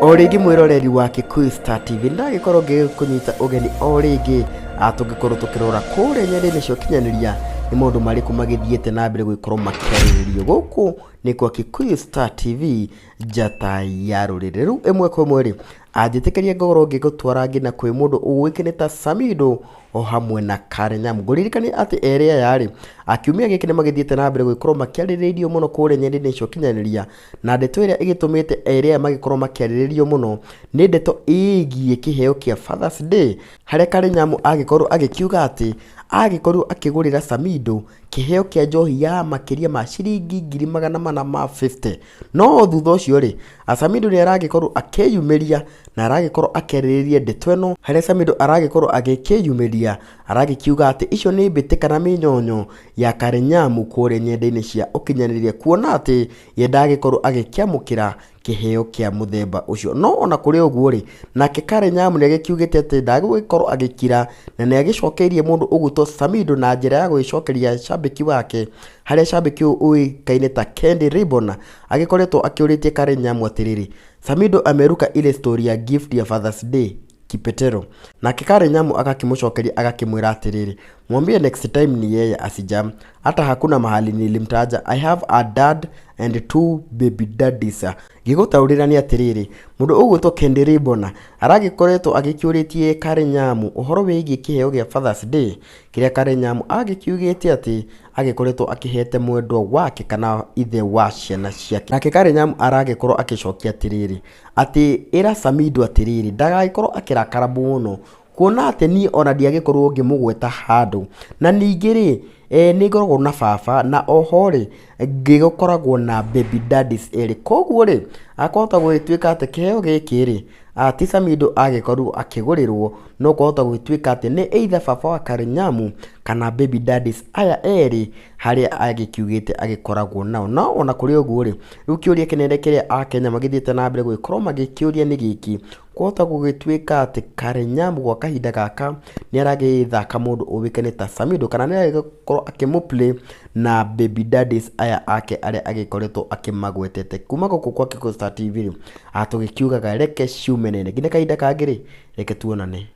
O rĩngĩ mwĩroreri wa Kikuyu Star TV, ndagĩkorwo ngĩkũnyita ũgeni o rĩngĩ tũngĩkorwo tũkĩrora kũrĩa nenda-inĩ cia ũkinyanĩria nĩ maũndũ marĩkũ magĩthiĩte na mbere gũgĩkorwo makĩarĩrĩrio gũkũ nĩ kwa Kikuyu Star TV, njata ya rũrĩrĩ. Rĩu ĩmwe kwa ĩmwe rĩ, anjĩtĩkĩria ngorwo ngĩgũtwara nginya kwĩ mũndũ ũĩkaine ta Samido o hamwe na Karen Nyamu. Ngũririkanie atĩ erĩ aya rĩ, kiumia gĩkĩ nĩ magĩthiĩte na mbere gũgĩkorwo makĩarĩrĩirio mũno kũrĩa nenda-inĩ cia ũkinyanĩria, na ndeto ĩrĩa ĩgĩtũmĩte erĩ aya magĩkorwo makĩarĩrĩrio mũno nĩ ndeto ĩgiĩ kĩheo kĩa Father's Day, harĩa Karen Nyamu agĩkorwo agĩkiuga atĩ agĩkorirwo akĩgũrĩra Samido kĩheo kĩa njohi ya makĩria ma ciringi 450,000. No thutha ũcio rĩ, Samido nĩ aragĩkorwo akĩyumĩria na aragĩkorwo akĩarĩrĩria ndeto ĩno, harĩa Samido aragĩkorwo agĩkĩyumĩria aragĩkiuga atĩ icio nĩ mbĩtĩka na mĩnyonyo ya Karen Nyamu kũrĩa nenda-inĩ cia ũkinyanĩria, kuona atĩ ye ndagĩkorwo agĩkĩamũkĩra kĩheo kĩa mũthemba ũcio. No ona kũrĩ ũguo rĩ, nake Karen Nyamu nĩ agĩkiugĩte atĩ ndagũgĩkorwo agĩkira na nĩ agĩcokeirie mũndũ ũgwĩtwo Samido na njĩra ya gũgĩcokeria cambĩki wake, harĩa cambĩki ũyũ ũĩkaine ta Candy Ribbon agĩkoretwo akĩũrĩtie Karen Nyamu atĩrĩrĩ, Samido ameruka ile story ya gift ya Father's Day Kipetero. Nake Karen Nyamu agakĩmũcokeria agakĩmwĩra atĩrĩrĩ, mwambie next time ni yeye asijam, hata hakuna mahali nilimtaja, I have a dad and two baby daddies. Ngĩgũtaũrĩra nĩ atĩrĩrĩ, mũndũ ũgwĩtwo Candy Ribbon aragĩkoretwo agĩkĩũrĩtie Karen Nyamu ũhoro wĩgiĩ kĩheo gĩa Father's Day kĩrĩa Karen Nyamu agĩkiugĩte atĩ agĩkoretwo akĩhete mwendwa wake kana ithe wa ciana ciake. Nake Karen Nyamu aragĩkorwo agĩcokia atĩrĩrĩ, atĩ ĩra Samido atĩrĩrĩ, ndagagĩkorwo akĩrakara mũno kuona atĩ niĩ ona ndiagĩkorwo ngĩmũgweta handũ. Na ningĩ rĩ, nĩ ngoragwo na baba na oho rĩ, ngĩkoragwo na baby daddies erĩ. Koguo rĩ, kwahota gũgĩtuĩka atĩ kĩheo gĩkĩ rĩ, ti Samido agĩkorirwo akĩgũrĩrwo, no kwahota gũgĩtuĩka atĩ nĩ either baba wa Karen Nyamu kana baby daddies aya erĩ harĩa agĩkiugĩte agĩkoragwo nao. No ona kũrĩ ũguo rĩ, rĩu kĩũria kĩnene kĩrĩa akenya magĩthiĩte na mbere gũgĩkorwo magĩkĩũria nĩ gĩkĩ, kwahota gũgĩtuĩka atĩ Karen Nyamu gwa kahinda gaka nĩ aragĩthaka mũndũ ũĩkaine ta Samido kana nĩ aragĩkorwo akĩmũ play na baby daddies aya ake arĩa agĩkoretwo akĩmagwetete. Kuma gũkũ kwa Kikuyu Star TV rĩ, tũgĩkiugaga reke ciume nene nginya kahinda kangĩ rĩ, reke tuonane.